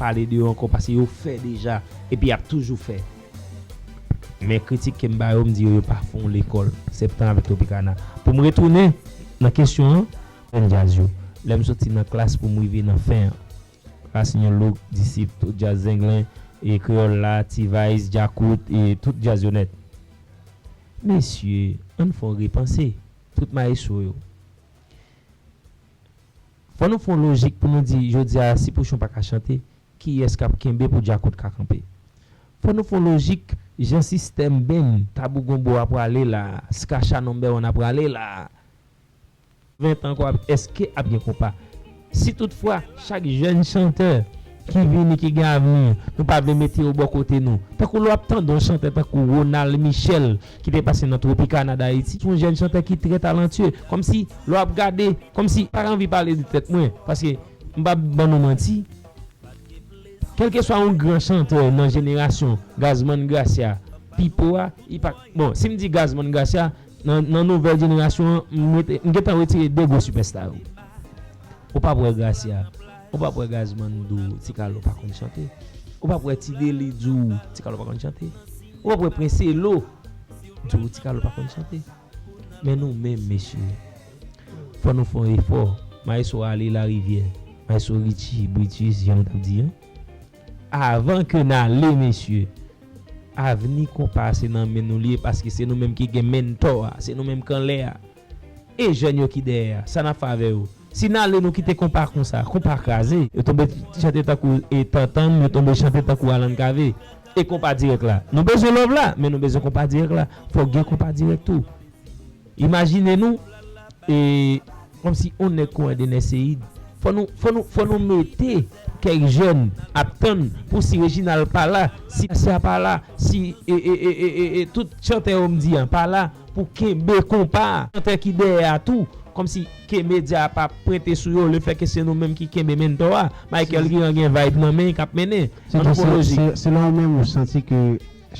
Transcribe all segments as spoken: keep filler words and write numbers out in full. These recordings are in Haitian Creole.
pale de yo ankò, paske yo fè deja, epi y ap toujou fè. Men kritik ke m ba yo, m di yo, yo pa fè yon lekòl, Septan avèk Tropicana. Pou m retounen nan kesyon an, jèn djaz yo. Lè m soti nan Klass pou m rive nan fen an. Klass, New Look, Disip, tout djaz Zenglen, e Kreyòl la, T-Vice, Djakout, e tout djaz yo nèt. Mesye, ann fè yon repanse, tout maestro yo. Fò nou fè yon lojik pou nou di, jodi a, si Pouchon pa ka chante, kiyès k ap kenbe pou Djakout ka kanpe? Fò nou fè yon lojik, jan sistèm Ben, Tabou Gonbo a prale la, Skacha Number One a prale la. Ven tan ankò, èske ap gen konpa? Si toutfwa, chak jèn chantè ki vini, ki gen avni, nou pa vle mete yo bò kote nou. Tankou lè w ap tande yon chantè tankou Ronald Michel, ki te pase nan Tropicana Dayiti, se yon jèn chantè ki trè talantye. Kòmsi, lè w ap gade, kòmsi, pa anvi pale de tèt mwen, paske m p ap ban nou manti. Kèlkeswa yon gran chantè nan jenerasyon Gazman Gracia, Pipo a, li pa, bon, si m di Gazman Gracia, nan, nan nouvèl jenerasyon an, m rete, m gentan retire de gwo sipèsta yo. Ou p ap wè Gracia, ou p ap wè Gazman di w Ti Kalo pa konn chante. Ou p ap wè Ti Deli di w Ti Kalo pa konn chante. Ou p ap wè Prince Elo di w Ti Kalo pa konn chante. Men nou menm, mesye, fò nou fè yon efò. Maestro Ale Larivière, Maestro Richie, Britus, jan m t ap di an. Avan ke n ale, mesye, avni konpa a se nan men nou li ye, paske se nou menm ki gen mentò a, se nou menm k anlè a. E jèn yo ki dèyè a, sa n ap fè avè yo? Si n ale nou kite konpa konsa, konpa kraze. Yo tonbe chante tankou, e, Tantann, yo tonbe chante tankou Alan Cavé. E konpa dirèk la. Nou bezwen love la, men nou bezwen konpa dirèk la. Fòk gen konpa dirèk tou. Imajine nou, e, kòmsi on nèg kon Dener Ceïd. Fò nou, fò nou, fò nou mete kèk jèn ap tann pou si Reginald pa la, si Gracia pa la, si, e, e, tout chantè yo m di an pa la, pou kenbe konpa a. Chantè ki dèyè a tou, kòmsi ke medya a pa prente sou yo, lefètke se nou menm ki kenbe mentò a. Michael Guillaume gen vibe nan men, k ap mennen. An nou fè yon lojik. Se, se, se la w menm ou santi ke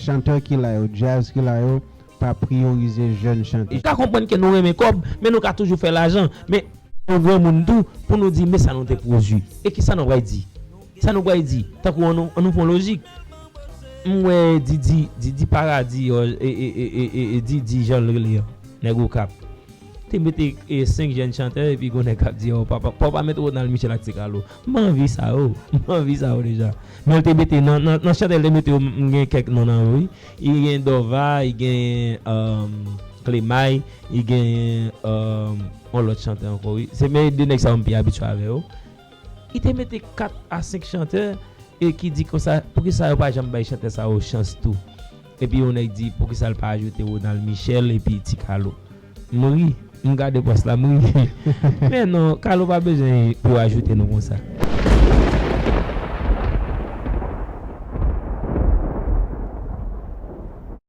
chantè ki la yo, djaz ki la yo, pa priyorize jèn chantè. Ou ka konprann ke nou renmen kòb, men nou ka toujou fè lajan. Men nou granmoun tou, pou nou di, men sa nou te pwodui. E kisa nou pral di? Sa nou pral di? Tankou an nou, an nou fè yon lojik. M wè Didi, Didi Paradis, e, e, e, e, e, e Didi jan l rele an. Nèg Okap. Te mete, e, senk jèn chantè, epi gon nèg k ap di, "Oh, papa, papa, mete Ronald Michel ak Ti Kalo." M anvi sa yo. M anvi sa yo deja. Men l te mete nan, nan, nan chantè l te mete yo, m gen kèk non nan yo, wi. Li gen Dova, li gen, um, Clemay, li gen, um, yon lòt chantè ankò, wi. Se men de nèg sa yo m pi abitye avè yo. Li te mete kat a senk chantè, e ki di konsa, poukisa yo pa janm bay chantè sa yo chans tou? Epi yon nèg di, poukisa l pa ajoute Ronald Michel epi Ti Kalo? M ri, m gade pòs la, m ri. Men non, Kalo pa bezwen pou ajoute nou konsa.